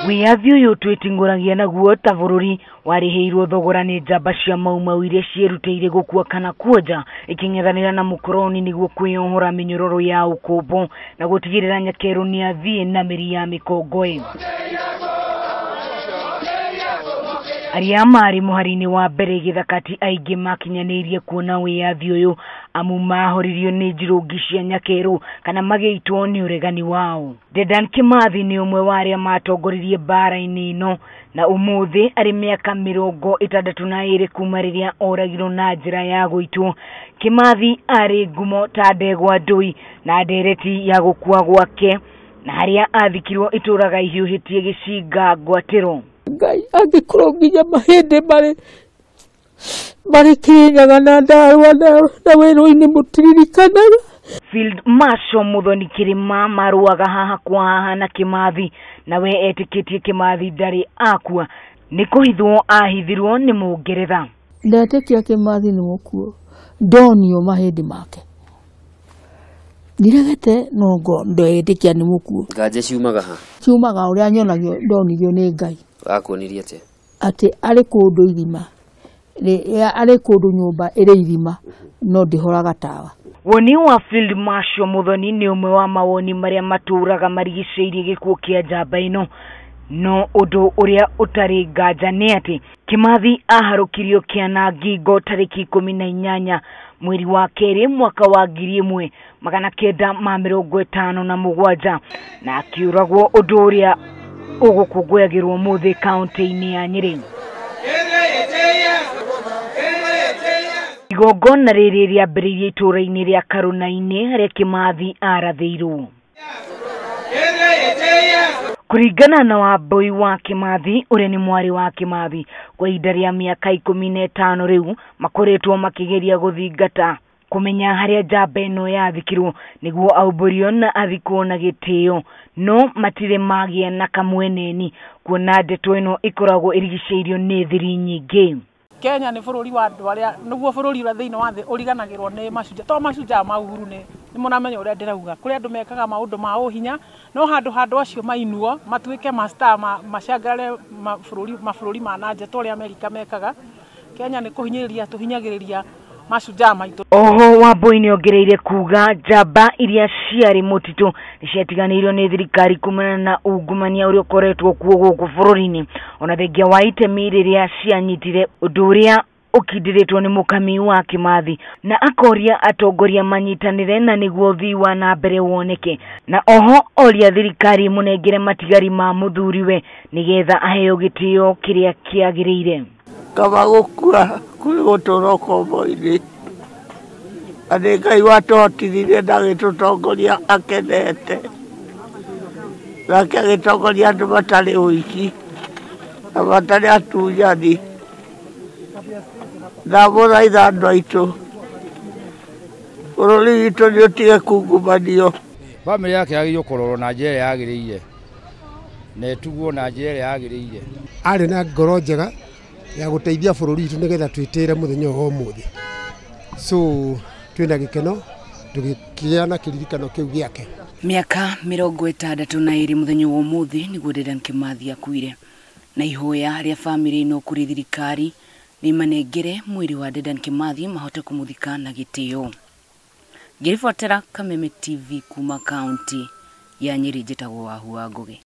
Wĩyathi ũyũ twĩting'ũragia naguo ta bũrũri warĩhĩirwo thogora nĩ njamba cia Mau Mau iria ciĩrutĩire gũkua kana kuonja ikĩng'ethanĩra na mũkoroni nĩguo kwĩyohora mĩnyororo ya ũkombo na gũtigĩrĩra nyakerũ nĩathiĩ na mĩri ya mĩkongoĩ. Arĩa marĩ mũhari-inĩ wa mbere gĩthaka ti aingĩ makinyanĩirie kuona wĩyathi ũyũ amu mahoririo nĩ njirũngi cia nyakerũ kana magĩitwo nĩ ũregani wao. Dedan Kimathi nĩ ũmwe wa arĩa matongoririe mbara-inĩ ĩno na ũmũthĩ arĩ mĩaka 62 kuma rĩrĩa oragirwo na njĩra ya gũitwo. Kimathi arĩ ngumo ta ndegwa ndũi na ndereti ya gũkua gwake na harĩa athikirwo itũraga ihiũhĩtie gĩcinga ngwatĩro. Ngai angĩkorwo nginya mahĩndĩ marĩ Kĩrĩnyaga na ndarũa na werũ-inĩ mũtiririkanaga. Field Marshal Muthoni Kĩrĩma marũaga haha kwa haha na Kimathi na we etĩkĩtie Kimathi ndarĩ akua nĩ kũhithwo ahithirwo nĩ Mũngeretha. Ndetĩkia Kimathi nĩ mũkuo, ndonio mahĩndĩ make ndiregete no ngo ndetĩkia nĩ mũkuo. Nganja ciumaga ha? Ciumaga ũrĩa nyonagio ndonithio nĩ Ngai. Akuonirie atĩa? Atĩ arĩ kũndũ irima, arĩ kũndũ nyũmba ĩrĩ irima no ndĩhoraga tawa. Woni wa Field Marshal Muthoni nĩ ũmwe wa mawoni marĩa matũraga marigicĩirie gĩkuũ kĩa njamba ĩno, no ũndũ ũrĩa ũtarĩ nganja nĩ atĩ Kimathi aharũkirio kĩana ngingo tarĩki 18 mweri wa kerĩ mwaka wa 1957 na akiũragwo ũndũ ũrĩa ũgũkũngũyagĩrwo ũmũthĩ kaũntĩ-inĩ ya Nyĩrĩ. Igongona rĩrĩ rĩambĩrĩirie itũũra-inĩ rĩa Karũna-inĩ harĩa Kimathi arathĩirwo. Kũringana na Wambui wa Kimathi ũrĩa nĩ mwarĩ wa Kimathi, kwa ihinda rĩa mĩaka 15 rĩu makoretwo makĩgeria gũthingata kũmenya harĩa njamba ĩno yathikirwo nĩguo aumbũrio na athikwo na gĩtĩo, no matirĩ magĩa na kamweneni kuona ndeto ĩno ĩkoragwo ĩrigicĩirio nĩ thiri nyingĩ. Kenya nĩ bũrũri wa andũ arĩa nĩguo bũrũri ũrĩa thĩinĩ wa thĩ ũriganagĩrwo nĩ mashujaa, to mashujaa ma uhuru nĩ mũramenya ũrĩa ndĩrauga. Kũrĩ andũ mekaga maũndũ ma ũhinya no handũ handũ acio mainuo matuĩke mastar macangarare mabũrũri ma na nja ta ũrĩa Amerika mekaga. Kenya nĩ kũhinyĩrĩria tũhinyagĩrĩria mashujaa maitũ. Oho Wambui nĩongereire kuga njamba iria ciarĩ mũtitũ nĩciatiganĩirio nĩ thirikari kumana na ungumania ũrĩa ũkoretwo kuo gũkũ bũrũri-inĩ, ona thengia wa itemi rĩrĩa cianyitire ũndũ ũrĩa ũkindĩrĩtwo nĩ mũkami wa Kimathi, na akoria atongoria manyitanĩre na nĩguo ũthii wa na mbere woneke, na oho oria thirikari ĩmũnengere matigari ma mũthuriwe nĩgetha aheo gĩtĩo kĩrĩa kĩagĩrĩire. Kaba gũkua kũrĩ gũtũra ũkombo-inĩ, na nĩ Ngai watũhotithirie na agĩtũtongoria akenete, nake agĩtongoria andũ matarĩ ũici na matarĩ atunyani. Ndamũthaitha andũ aitũ, bũrũri witũ nĩ ũtige kungumanio. Bamĩrĩ yake yagĩrĩirwo kũrorwo na njĩra ĩrĩa yagĩrĩire na ĩtugwo na njĩra ĩrĩa yagĩrĩire. Arĩ na ngoro njega ya gũteithia bũrũri witũ nĩgetha twĩtĩre mũthenya ũyũ wa ũmũthĩ. So twĩna gĩkeno tũgĩkĩgĩa na kĩririkano kĩu gĩake. Mĩaka 62 mũthenya wa ũmũthĩ nĩguo Dedan Kimathi akuire, na ihoya rĩa bamĩrĩ ĩno kũrĩ thirikari nĩ manengere mwĩrĩ wa Dedan Kimathi mahote kũmũthika na gĩtĩo. Ngĩribotera Kameme TV kuma kaũntĩ ya Nyĩrĩ, njĩtagwo Wahu wa Ngũgĩ.